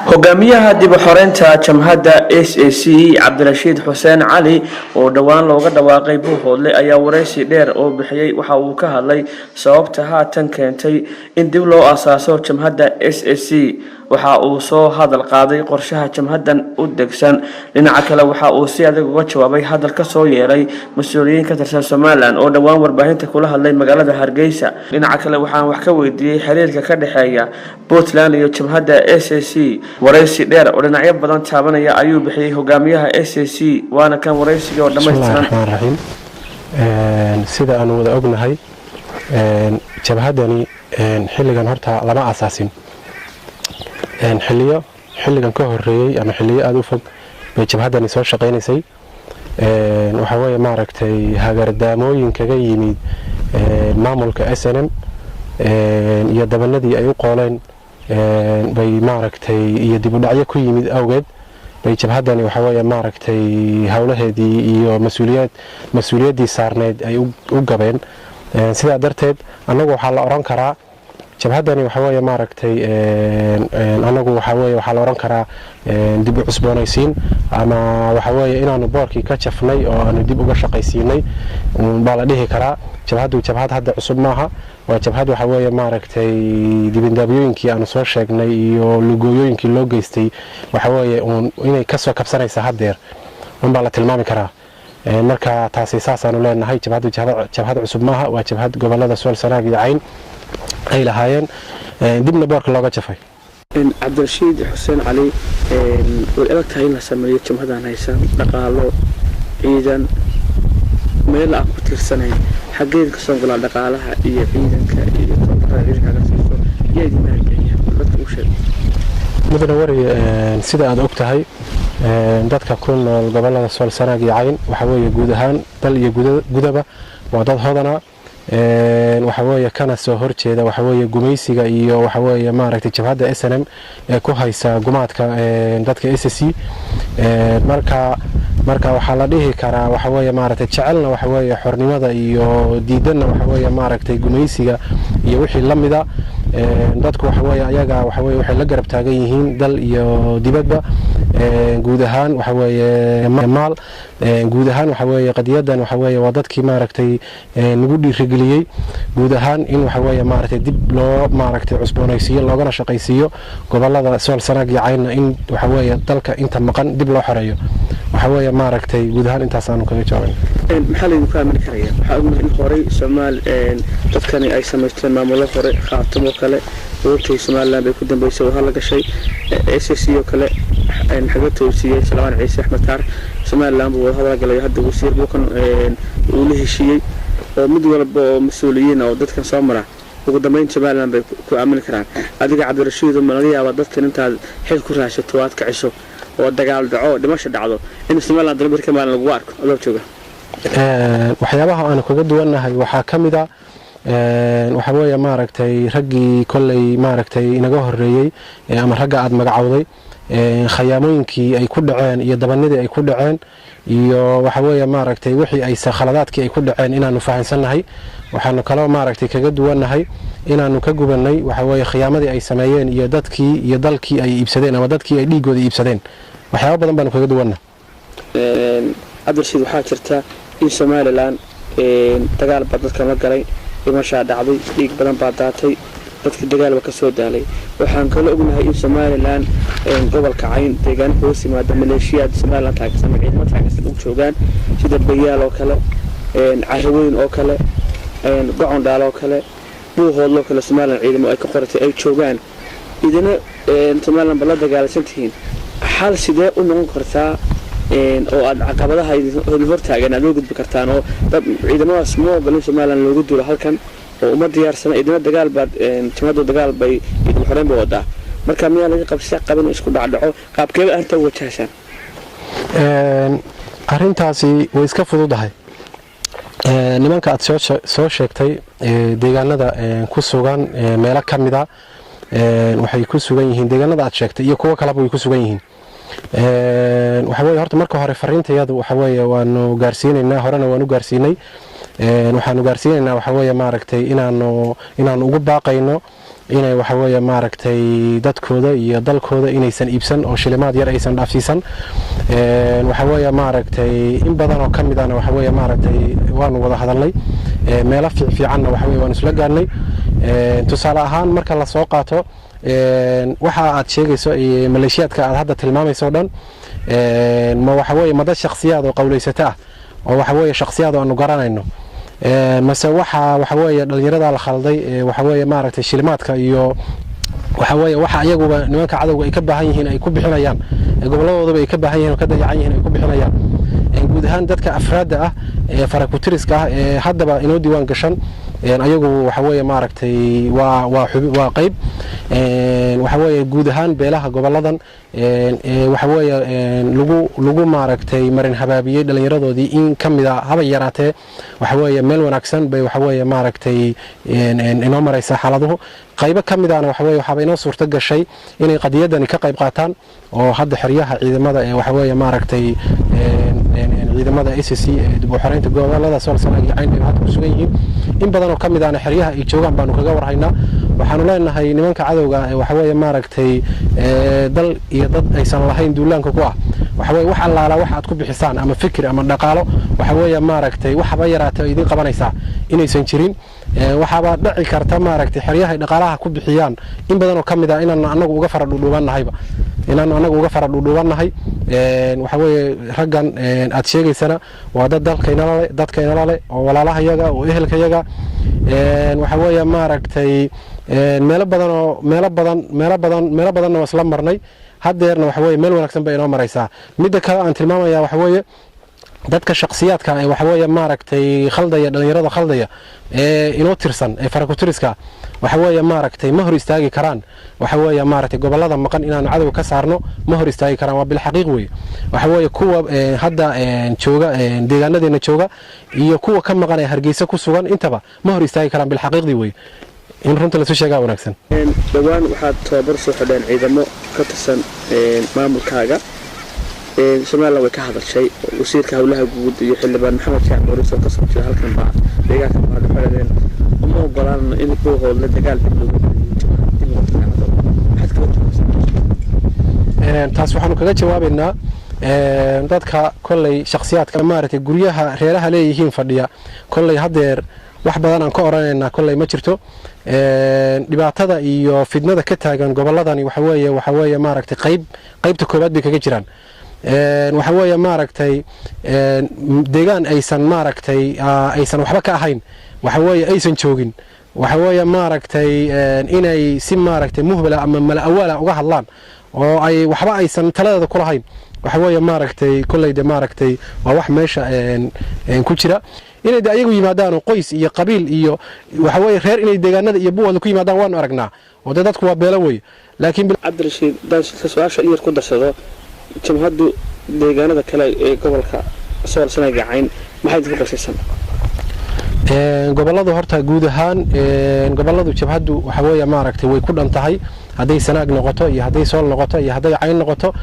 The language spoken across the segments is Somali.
Hogaamiyaha dib u xoreynta jamhadda SAC, Cabdirashiid Xuseen Cali, oo dhowaan looga dhawaaqay Buuhoodle, ayaa waraysi dheer oo bixiyey waxa uu ka hadlay sababta haatan keentay in dib loo asaaso jamhadda SAC. Waxa uu soo hadal qaaday qorshaha jamhaddan u degsan. Dhinaca kale, waxa uu si adag uga jawaabay hadal ka soo yeeray mas-uuliyiin ka tirsan Somaliland oo dhowaan warbaahinta kula hadlay magaalada Hargeysa. Dhinaca kale, waxaan wax ka weydiiyey xiriirka ka dhexeeya Puntland iyo jamhadda SAC. Waraysi dheer oo dhinacyo badan taabanaya ayuu bixiyey hogaamiyaha SAC. Waana kan waraysiga oo Bismillahi dhammaystiran. Raxmaan raxiim. Sida aanu wada ognahay, jabhaddani xilligan horta lama asaasin. Xilliyo xilligan ka horeeyey ama xilliyo aada u fog bay jabhaddani soo shaqaynaysay. Waxa weeye maaragtay, hagardaamooyin kaga yimid maamulka SNM iyo dabanadii ay u qooleen bay maaragtay iyo dib u dhacyo ku yimid awgeed bay jabhaddani waxa weeye maaragtay howlaheedii iyo mas-uuliyaddii saarneyd ay u gabeen. Sidaa darteed annagu waxaa la oran karaa jabhaddani waxa weeye maaragtay annagu waxa weeye waxaa la oran karaa dib u cusboonaysiin ama waxa weeye inaanu boorkii ka jafnay oo aanu dib uga shaqaysiinay baa la dhihi karaa. Jabhaddu jabhad hadda cusub maaha. Waa jabhad waxa weeye maaragtay dibindaabyooyinkii aanu soo sheegnay iyo lugooyooyinkii loo geystay waxa weeye uun inay kasoo kabsanaysa haddeer unbaa la tilmaami karaa. Marka taasi saasaanu leenahay. Jabhaddu jabhad cusub maaha. Waa jabhad gobolada Sool, Sanaag iyo Cayn ay lahaayeen, dibna boorka looga jafay. Cabdirashiid Xuseen Cali, way adag tahay in la sameeyo jamhadaan haysan dhaqaalo, ciidan, meel aan ku tiirsanayn. Xaggeed ka soo galaa dhaqaalaha iyo ciidanka iyo tababarada ciidanka ka siiso? Yaa idin maalgeliya? Dadka u sheeg. Mudane wariye, sida aad og tahay, dadka ku nool gobolada Sool, Sanaag iyo Cayn waxa weeye guud ahaan dal iyo gudaba waa dad hodana, waxa weeye kana soo horjeeda waxa weeye gumaysiga iyo waxa weeye maaragtay jabhadda SNM ee ku haysa gumaadka dadka SSC. Marka waxaa la dhihi karaa waxa weeye maaragtay jecelna waxa weeye xornimada iyo diidanna waxa weeye maaragtay gumaysiga iyo wixii la mida. Dadku waxa weeye ayaga waxa weeye waxay la garab taagan yihiin dal iyo dibadba, guud ahaan waxa weeye maal, guud ahaan waxa weeye qadiyadan waxa weeye waa dadkii maaragtay nagu dhiirigeliyey guud ahaan in waxa weeye maaragtay dib loo maaragtay cusboonaysiiyo loogana shaqaysiiyo gobolada Sool, Sanaag iyo Caynna, in waxa weeye dalka inta maqan dib loo xoreeyo. Waxa weeye maaragtay guud ahaan intaasaanu kaga jawaabay. Maxaa laydinku aamini karaya? Waxaa ognahay in horey Somaal dadkani ay samaysteen maamulo hore, Khaatimo kale, wogtay Somaliland bay ku dambeysay oo la gashay. SSC oo kale xaga toosiyey Salmaan Ciise Axmed Taar, Somaliland buu wadahadal galay. Hadda wasiir buukan uu la heshiiyey oo mid walba oo mas-uuliyiin oo dadkan soo mara ugu dambeyn Somaliland bay ku aamini karaan. Adiga Cabdirashiid, ma laga yaabaa dadkan intaad xil ku raashato, aad kiciso oo dagaal dhaco oo dhimasho dhacdo, in Somaliland dana ka maalin lagu arko adoo jooga? Waxyaabaha aanu kaga duwannahay waxaa ka mid a waxa weeye maaragtay raggii kolley maaragtay inaga horeeyey ama ragga aad magacowday, khayaamooyinkii ay ku dhaceen iyo dabanidii ay ku dhaceen iyo waxa weeye maaragtay wixii ay khaladaadkii ay ku dhaceen inaanu fahansannahay. Waxaanu kaloo maaragtay kaga duwannahay inaanu ka gubannay waxa weeye khiyaamadii ay sameeyeen iyo dadkii iyo dalkii ay iibsadeen ama dadkii ay dhiigooda iibsadeen. Waxyaaba badan baanu kaga duwannahay. Cabdirashiid, waxaa jirta in Somaliland dagaal baa dadkan la galay, dhimashaa dhacday, dhiig badan baa daatay, dadkii dagaalba ka soo daalay. Waxaan kaloo ognahay in Somaliland gobolka Cayn deegaano hoos yimaada maleeshiyaad Somaliland taageersan ama ciidamo taageersan u joogaan, sida Bayaal oo kale, Caraweyn oo kale, Gocondhaal oo kale, Buuhoodloo kale, Somaliland ciidamo ay ka qoratay ay joogaan. Idina Somaliland ba la dagaalansan tihiin. Xal sidee u noqon kartaa oo aad caqabadaha idin hortaagan aad loo gudbi kartaan oo dad ciidamadaas ma ogolin Somaliland loogu duulo halkan oo uma diyaarsana? Idina dagaal baad jamaadu dagaal bay idin xoreyn ba wadaa. Marka miyaa laga qabsi qabin isku dhacdhaco? Qaabkeeba arrinta u wajahaysaan? Arrintaasi way iska fududahay. Nimanka aad soo sheegtay deegaanada ku sugan, meelo ka mida waxay ku sugan yihiin deegaanada aad sheegtay iyo kuwo kaleba way ku sugan yihiin. Waxa weye horta marka hore fariintayadu waxa weeye waanu gaarsiinaynaa, horena waanu gaarsiinay. Waxaanu gaarsiinaynaa waxa weeye maaragtay inaanu ugu baaqayno. Inay waxa weeye maaragtay dadkooda iyo dalkooda inaysan iibsan oo shilimaad yar aysan dhaafsiisan. Waxa weeye maaragtay in badan oo ka mid ahna waxa weeye maaragtay waanu wada hadalnay, meelo fiicanna waxa weeye waanu isla gaarnay. Tusaale ahaan, marka la soo qaato waxa aad sheegayso iyo maleeshiyaadka aad hadda tilmaamayso o dhan, ma waxa weeye ma dad shakhsiyaad oo qowlaysato ah oo waxa weeye shakhsiyaad oo aanu garanayno, mase waxa weeye dhalinyarada la khalday, waxa weeye maaragtay shilimaadka iyo waxa weeye waxa iyaguba nimanka cadowga ay ka baahan yihiin ay ku bixinayaan, gobolladoodaba ay ka baahan yihiin oo ka dayacan yihiin ay ku bixinayaan? Guud ahaan dadka afraadda ah ee farakutiriska ah ee haddaba inoo diiwaan gashan, ayagu waxa weeye maaragtay waa qayb. Waxa weeye guud ahaan beelaha goboladan waxa weeye lagu maaragtay marin habaabiyey dhallinyaradoodii in ka mid a haba yaraatee, waxa weeye meel wanaagsan bay waxa weeye maaragtay inoo maraysaa xaaladuhu. Qaybo ka mid ahna waxa weeye waxaaba inoo suurto gashay inay qadiyadani ka qayb qaataan oo hadda xeryaha ciidamada ee waxa weeye maaragtay ciidamada SSC ee dib u xoreynta gobolada Sool, Sanaag iyo Cayn bay hadda ku sugan yihiin. In badan oo ka mid ahna xeryaha ay joogaan baanu kaga warhaynaa. Waxaanu leenahay nimanka cadowga waxa weeye maaragtay dal iyo dad aysan lahayn duulaanka ku ah, waxa weeye wax allaala wax aad ku bixisaan ama fikir ama dhaqaalo, waxa weeye maaragtay waxba yaraatay oo idin qabanaysaa inaysan jirin. Waxaaba dhici karta maaragtay xeryaha ay dhaqaalaha ku bixiyaan in badan oo ka mid ah inaanu annagu uga fara dhuudhuubannahayba, inaanu annagu uga fara dhuudhuubannahay. Waxa weeye raggan aad sheegaysana waa dad dalkaynala le, dadkaynala le oo walaalahayaga oo ehelkayaga. Waxa weeye maaragtay meelo badan oo meelo badan meelo badan meelo badanna waa isla marnay. Haddeerna waxa weeye meel wanaagsan bay inoo maraysaa. Midda kale aan tilmaamaya waxa weeye dadka shakhsiyaadka ee waxa weeye maaragtay khaldaya dhalinyarada, khaldaya ee inoo tirsan ee farakutiriska, waxa weeye maaragtay ma hor istaagi karaan waxa weeye maaragtay gobolada maqan inaanu cadowga ka saarno ma hor istaagi karaan. Waa bilxaqiiq weeye. Waxa weeye kuwa hadda jooga deegaanadeena jooga iyo kuwa ka maqan ee Hargeysa ku sugan intaba ma hor istaagi karaan, bilxaqiiqdii weeye. In runta lasu sheegaa wanaagsan. Dhowaan waxaad tababar soo xidheen ciidamo ka tirsan maamulkaaga. Somaliland way ka hadashay. Wasiirka howlaha guud iyo xildhibaan Maxamed Shaac Muris oo kasoo jeeda halkan baa deegaanka baa xidhadeen uma ogolaanno in Buuhoodle dagaal dib loogu dib uga dagaalado. Maxaad kaga jawaabaysaa taas? Waxaanu kaga jawaabaynaa dadka kolley shakhsiyaadka maaragtay guryaha reeraha leeyihiin fadhiya, kolley haddeer wax badan aan ka odhanaynaa kolley ma jirto. Dhibaatada iyo fidnada ka taagan gobolladani waxa weeye maaragtay qaybta koowaad bay kaga jiraan. Waxa weeye maaragtay deegaan aysan maaragtay aysan waxba ka ahayn, waxa weeye aysan joogin, waxa weeye maaragtay inay si maaragtay muhbala ama mala awaala uga hadlaan oo ay waxba aysan taladeeda ku lahayn, waxa weeye maaragtay kolley de maaragtay waa wax meesha ku jira. Inay de ayagu yimaadaan oo qoys iyo qabiil iyo waxa weeye reer inay deegaanada iyo Buuhoodle ku yimaadaan waanu aragnaa, oo dee dadku waa beelo wey, laakiin Cabdirashiid, haddaan su-aasha in yar ku darsado, jamhaddu deegaanada kale ee gobolka Sool, Sanaag, Cayn maxay idinku qorshaysan? Gobolladu horta guud ahaan gobolladu jabhaddu waxa weeye maaragtay way ku dhan tahay, hadday Sanaag noqoto iyo hadday Sool noqoto iyo hadday Cayn noqoto.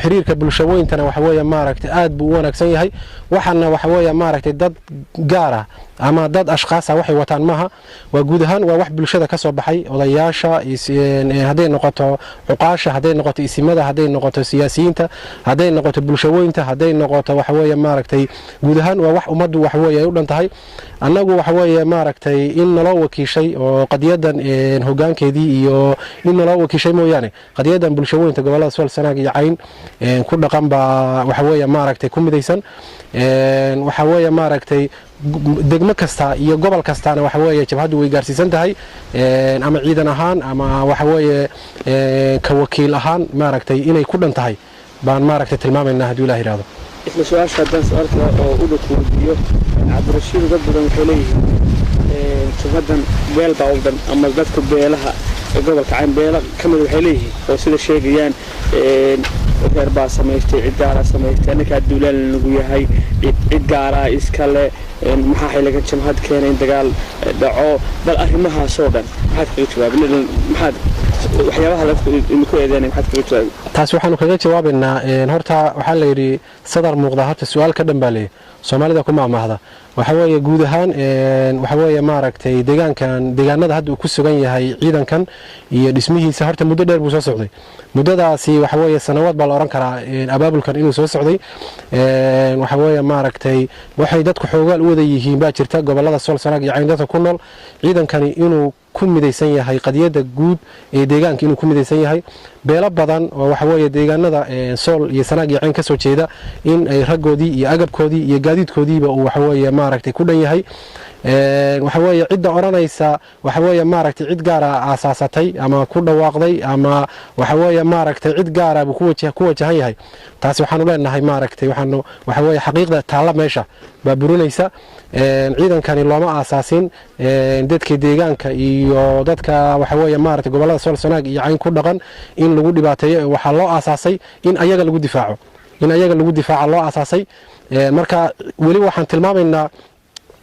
Xiriirka bulshaweyntana waxa weeye maaragtay aad buu u wanaagsan yahay. Waxaana waxa weeye maaragtay dad gaar ah ama dad ashkhaasa waxay wataan maaha, waa guud ahaan waa wax bulshada ka soo baxay. Odayaasha hadday noqoto, cuqaasha hadday noqoto, isimada hadday noqoto, siyaasiyiinta hadday noqoto, bulshaweynta hadday noqoto, waxa weeye maaragtay guud ahaan waa wax ummaddu waxa weeye ay u dhan tahay. Annagu waxa weeye maaragtay in naloo wakiishay oo qadiyadan hoggaankeedii iyo in naloo wakiishay mooyaane, qadiyadan bulshaweynta gobollada Sool, Sanaag iyo Cayn ku dhaqan baa waxa weeye maaragtay ku midaysan. Waxa weeye maaragtay degmo kasta iyo gobol kastaana waxa weeye jabhaddu way gaarsiisan tahay, ama ciidan ahaan ama waxa weeye ka wakiil ahaan maaragtay inay ku dhan tahay baan maaragtay tilmaamaynaa, hadduu Ilaah yidhaahdo. Isla su-aasha haddaan su-aal kale oo u dhow weydiiyo, Cabdirashiid, dad badan waxay leeyihiin jabhaddan beel baa u dhan ama dadka beelaha gobolka Cayn beela ka mid waxay leeyihiin oo sida sheegayaan reer baa samaystay, cid gaaraa samaystay, annagaa duulaan nagu yahay, cid gaaraa iskale, maxaa xilligan jamhad keenay in dagaal dhaco? Bal arrimahaasoo dhan maxaad kaga jawaabi? Maxaad waxyaabaha idinku eedeynay maxaad kaga jawaabi? Taas waxaanu kaga jawaabaynaa, horta waxaa la yidhi sadar muuqda horta su-aal ka dhan baa leeyahy, Soomaalida ku maahmaahda. Waxa weeye guud ahaan, waxa weeye maaragtay, deegaankan, deegaanada hadda uu ku sugan yahay ciidankan iyo dhismihiisa, horta muddo dheer buu soo socday. Muddadaasi waxa weeye sanawaad baa la odhan karaa abaabulkan inuu soo socday. Waxa weeye maaragtay, waxay dadku xoogaal u wada yihiin baa jirta gobolada Sool, Sanaag iyo Cayn dadka ku nool, ciidankani inuu ku midaysan yahay qadiyadda guud ee deegaanka, inuu ku midaysan yahay beelo badan oo waxa weeye deegaanada Sool iyo Sanaag iyo Cayn ka soo jeeda, in ay raggoodii iyo agabkoodii iyo gaadiidkoodiiba uu waxa weeye maaragtay ku dhan yahay. Waxa weeye cidda odhanaysa waxa weeye maaragtay cid gaara aasaasatay ama ku dhawaaqday ama waxa weeye maaragtay cid gaara buu ku wajahan yahay, taasi waxaanu leenahay maaragtay, waxaanu waxa weeye xaqiiqda taalla meesha baa burinaysa. Ciidankani looma aasaasin dadka deegaanka iyo dadka waxa weeye maaragtay gobollada Sool, Sanaag iyo Cayn ku dhaqan in lagu dhibaateeyo. Waxaa loo aasaasay in ayaga lagu difaaco, in ayaga lagu difaaca loo aasaasay. Marka weli waxaan tilmaamaynaa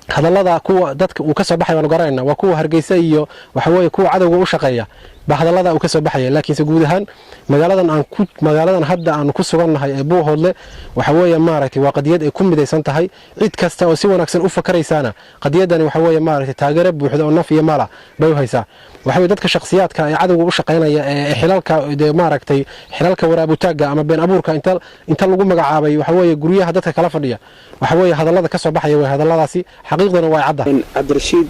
hadallada kuwa dadka uu ka soo baxay baanu garanayna, waa kuwa Hargeysa iyo waxa weeye kuwa cadowga u shaqeeya baa hadallada uu ka soo baxaya. Laakiinse guud ahaan magaaladan aan ku magaaladan hadda aanu ku sugannahay ee Buuhoodle, waxa weeye maaragtay, waa qadiyad ay ku midaysan tahay. Cid kasta oo si wanaagsan u fakaraysaana qadiyadani waxa weeye maaragtay taageero buuxda oo naf iyo maala bay u haysaa. Waxa weeye dadka shakhsiyaadka ee cadowga u shaqaynaya ee xilalka dee maaragtay xilalka waraabutaagga ama been abuurka inta lagu magacaabay, waxa weeye guryaha dadka kala fadhiya, waxa weeye hadallada ka soo baxaya way hadalladaasi, xaqiiqdana waa cadda. Cabdirashiid,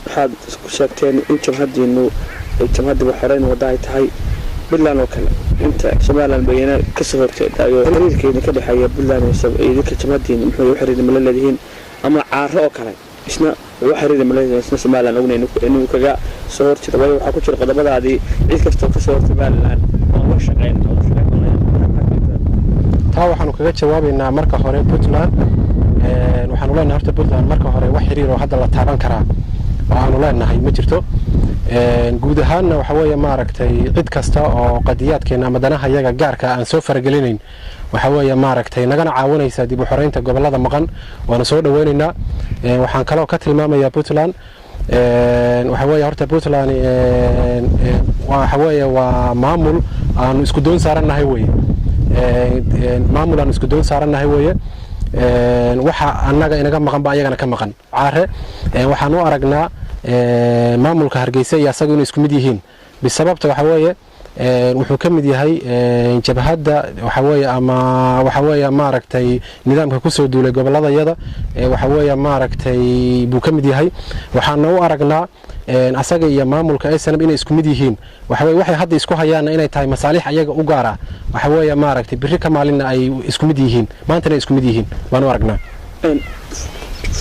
waxaad isku sheegteen in jabhadiinu jabhaddiiba xoreyn wadda ay tahay Puntland oo kale, inta Somaliland bayana kasoo horjeedaayo. Xiriirka idinka dhexeeya Puntland idinka jabhadiinu muxuu u xiriir mala leedihiin? Ama Caaro oo kale isna wuxuu xiriir mala leedihiin isna Somaliland ogna inuu kaga soo horjeedo? Waayo waxaa ku jira qodobadaadii cid kastoo kasoo hor Somaliland waan la shaqeyn. Taa waxaanu kaga jawaabaynaa marka hore Puntland, waxaanu leenahay horta Puntland marka hore wax xiriir oo hadda la taaban karaa oo aanu leenahay ma jirto. Guud ahaanna waxa weeye maaragtay, cid kasta oo qadiyaadkeena ama danaha yaga gaarka aan soo faragelinayn, waxa weeye maaragtay, nagana caawinaysa dib u xoreynta gobollada maqan, waana soo dhaweynaynaa. Waxaan kaloo ka tilmaamayaa Puntland, waxa weeye horta Puntland waxa weeye waa maamul aanu isku doon saarannahay weye, maamul aanu isku doon saarannahay weeye. Waxa annaga inaga maqan ba ayagana ka maqan. Caare waxaan u aragnaa maamulka Hargeysa iyo asaga inay isku mid yihiin, bisababta waxa weeye wuxuu ka mid yahay jabhadda waxa weeye ama waxa weeye maaragtay nidaamka kusoo duulay gobolladayada, waxa weeye maaragtay buu ka mid yahay. Waxaana u aragnaa asaga iyo maamulka SNM inay isku mid yihiin. Waxa weye waxay hadda isku hayaanna inay tahay masaalix ayaga u gaar ah, waxa weeye maaragtay berri ka maalinna ay isku mid yihiin, maantana ay isku mid yihiin baan u aragnaa.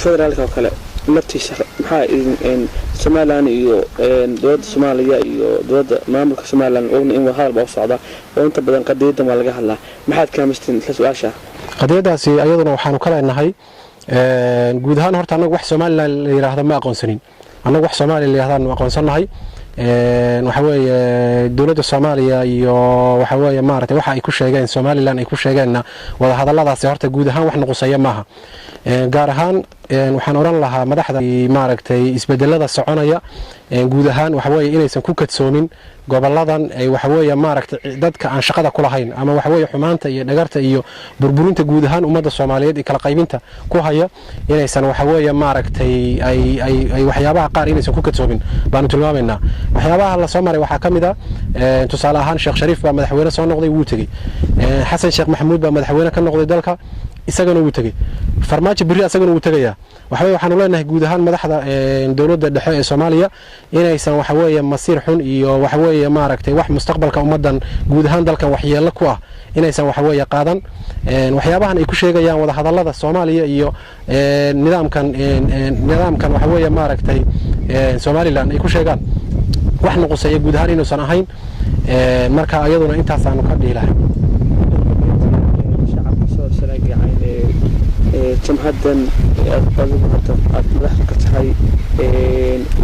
Federaalka oo kale laftiisa maxaa idin Somaliland iyo dowladda Soomaaliya iyo dowladda maamulka Somaliland ogna in hadal baa u socda oo inta badan qadiyadan waa laga hadlaa, maxaad ka aaminsantiin isla su-aasha? Qadiyadaasi ayaduna waxaanu ka leenahay guud ahaan horta annagu wax Somaliland la yidhaahdo ma aqoonsanin. Annagu wax Soomaaliya la yidhahdaanu aqoonsannahay. Waxa weeye dowladda Soomaaliya iyo waxa weeye maaragtay waxa ay ku sheegeen Somaliland ay ku sheegeenna, wada hadalladaasi horta guud ahaan wax nuqusaya maaha. Gaar ahaan waxaan odhan lahaa madaxda maaragtay isbedelada soconaya guud ahaan waxa weeye inaysan ku kadsoomin goboladan ay waxa weeye maaragtay dadka aan shaqada ku lahayn ama waxa weeye xumaanta iyo dhagarta iyo burburinta guud ahaan ummadda Soomaaliyeed iyo kala qaybinta ku haya, inaysan waxa weeye maaragtay ay ay ay waxyaabaha qaar inaysan ku kadsoomin baanu tilmaamaynaa. Waxyaabaha la soo maray waxaa ka mid ah, tusaale ahaan, Sheekh Shariif baa madaxweyne soo noqday, wuu tegey. Xasan Sheekh Maxamuud baa madaxweyne ka noqday dalka, isagana wuu tegey. Farmaajo berri asagana wuu tegayaa. Waxaweye waxaanu leenahay guud ahaan madaxda dowladda dhexe ee Soomaaliya inaysan waxa weeye masiir xun iyo waxa weeye maaragtay wax mustaqbalka ummaddan guud ahaan dalkan waxyeello ku ah inaysan waxa weeye qaadan. Waxyaabahan ay ku sheegayaan wadahadallada Soomaaliya iyo nidaamkan waxa weeye maaragtay Somaliland ay ku sheegaan wax nuquseeya guud ahaan inuusan ahayn. Marka iyaduna intaasaanu ka dhihi lahay. Shacabka soo sanaagacay ee jamhaddan adigu hadda aad madaxda ka tahay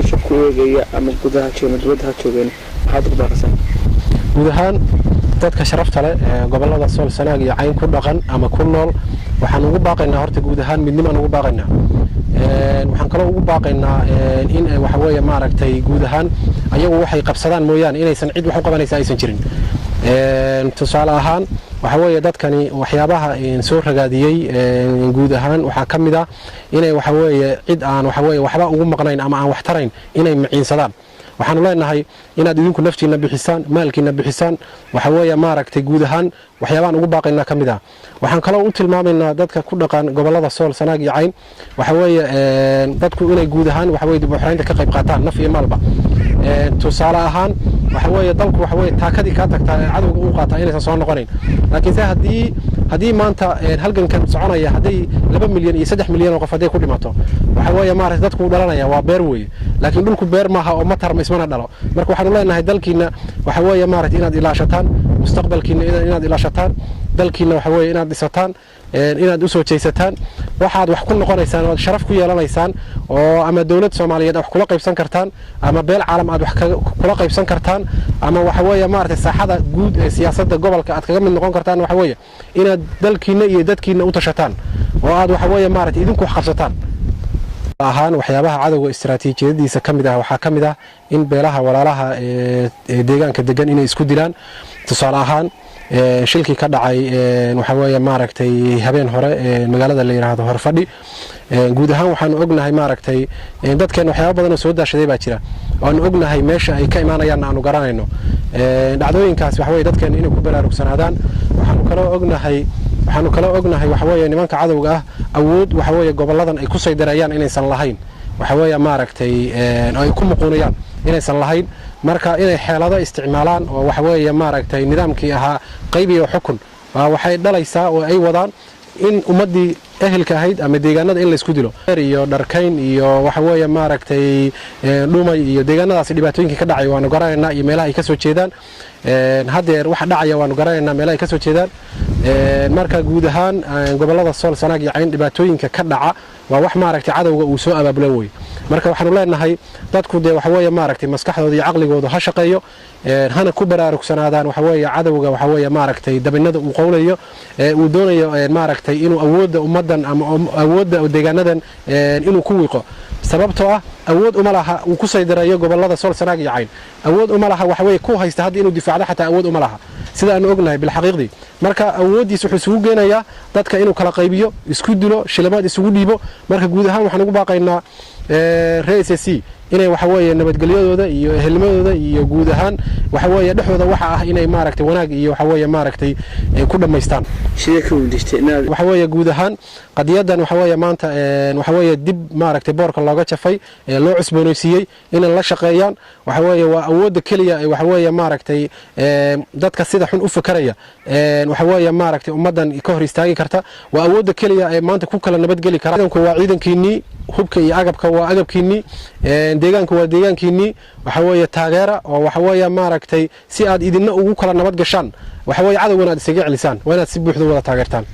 isha ku eegaya ama gudaha jooga ama dibadda ha joogeen, maxaad ugu baaqaysaa? Guud ahaan dadka sharafta leh ee gobollada Sool, Sanaag iyo Cayn ku dhaqan ama ku nool waxaan ugu baaqaynaa horta guud ahaan midnimaan ugu baaqaynaa. Waxaan kaloo ugu baaqaynaa in waxa weeye maaragtay guud ahaan ayagu waxay qabsadaan mooyaane inaysan cid wax u qabanaysa aysan jirin. Tusaale ahaan, waxa weeye dadkani waxyaabaha soo ragaadiyey guud ahaan waxaa ka mid ah inay waxa weeye cid aan waxa weeye waxba ugu maqnayn ama aan wax tarayn inay maciinsadaan. Waxaanu leenahay inaad idinku naftiina bixisaan, maalkiina bixisaan, waxa weeye maaragtay guud ahaan waxyaabaan ugu baaqaynaa ka mid ah. Waxaan kaloo u tilmaamaynaa dadka ku dhaqan gobollada Sool, Sanaag iyo Cayn, waxa weeye dadku inay guud ahaan waxa weye dib u xoreynta ka qayb qaataan naf iyo maalba. Tusaale ahaan, waxa weeye dalku waxa weeye taakadii kaa tagtaa ee cadowga uu qaataa inaysan soo noqonayn. Laakiinse haddii maanta halgankan soconaya hadday 2 milyan iyo 3 milyan oo qof hadday ku dhimato, waxa weeye maaragtay dadku uu dhalanaya, waa beer weeye. Laakiin dhulku beer maaha oo ma tarma, ismana dhalo. Marka waxaanu leenahay dalkiina waxa weeye maaragtay inaad ilaashataan, mustaqbalkiina inaad ilaashataan, dalkiina waxa weeye inaad dhisataan, inaad usoo jeesataan. Waxaad wax ku noqonaysaan ood sharaf ku yeelanaysaan oo ama dowlad Soomaaliyeed wax kula qaybsan kartaan ama beel caalam aad wax kula qaybsan kartaan ama waxa weeye maaragtay saaxada guud ee siyaasadda gobolka aad kaga mid noqon kartaan, waxa weeye inaad dalkiina iyo dadkiina u tashataan oo aad waxa weeye maaragtay idinku wax qabsataan. Ahaan waxyaabaha cadowga istaraatiijiyadiisa ka mid ah waxaa ka mid ah in beelaha walaalaha ee deegaanka degan inay isku dilaan. Tusaale ahaan, shilkii ka dhacay waxa weeye maaragtay habeen hore magaalada la yidhaahdo Horfadhi. Guud ahaan waxaanu ognahay maaragtay dadkeen waxyaaba badan oo soo daashaday baa jira, waanu ognahay meesha ay ka imaanayaan, aanu garanayno dhacdooyinkaas. Waxa weye dadkeen inay ku baraarugsanaadaan. Waxaanu kaloo ognahay waxa weeye nimanka cadowga ah awood waxa weeye gobolladan ay ku saydareeyaan inaysan lahayn, waxa weeye maaragtay ay ku muquunayaan inaysan lahayn. Marka inay xeelado isticmaalaan oo waxa weeye maaragtay nidaamkii ahaa qayb iyo xukun waxay dhalaysaa oo ay wadaan in ummaddii ehelka ahayd ama deegaanada in laysku dilo iyo Dharkayn iyo waxa weeye maaragtay Dhumay iyo deegaanadaasi dhibaatooyinkii ka dhacay waanu garanaynaa iyo meelaha ay ka soo jeedaan. Haddeer waxa dhacaya waanu garanaynaa meelaha ay ka soo jeedaan. Marka guud ahaan gobollada Sool, Sanaag iyo Cayn dhibaatooyinka ka dhaca waa wax maaragtay cadowga uu soo abaabulo wey. Marka waxaanu leenahay dadku dee waxa weeye maaragtay maskaxdooda iyo caqligooda ha shaqeeyo, hana ku baraarugsanaadaan waxa weeye cadowga waxa weeye maaragtay dabinada uu qowlayo, uu doonayo maaragtay inuu awoodda ummaddan ama awoodda deegaanadan inuu ku wiiqo. Sababtoo ah awood uma laha uu ku saydareeyo gobollada Sool, Sanaag iyo Cayn. Awood uma laha waxa weeye ku haysta hadda inuu difaacdo, xataa awood uma laha sida aanu ognahay bilxaqiiqdii. Marka awooddiis wuxuu isugu geenayaa dadka inuu kala qaybiyo, isku dilo, shilimaad isugu dhiibo. Marka guud ahaan waxaan ugu baaqaynaa reer SSC inay waxa weeye nabadgelyadooda iyo ehelnimadooda iyo guud ahaan waxa weeye dhexdooda waxa ah inay maaragtay wanaag iyo waxa weeye maaragtay ku dhammaystaan. Sidee ka weydiistay inaad Waxa weeye guud ahaan qadiyadan waxa weeye maanta waxa weeye dib maaragtay boorka looga jafay ee loo cusboonaysiiyey inay la shaqeeyaan. Waxa weeye waa awoodda keliya ee waxa weeye maaragtay dadka sida xun u fakaraya waxa weeye maaragtay ummaddan ka hor istaagi karta. Waa awoodda keliya ee maanta ku kala nabadgeli kara. Ciidanku waa ciidankiinnii, hubka iyo agabka waa agabkiinnii, deegaanku waa deegaankiinnii. Waxa weeye taageera oo waxa weeye maaragtay si aad idinna ugu kala nabad gashaan, waxa weeye cadowgana aad isaga celisaan, waa inaad si buuxda wada taageertaan.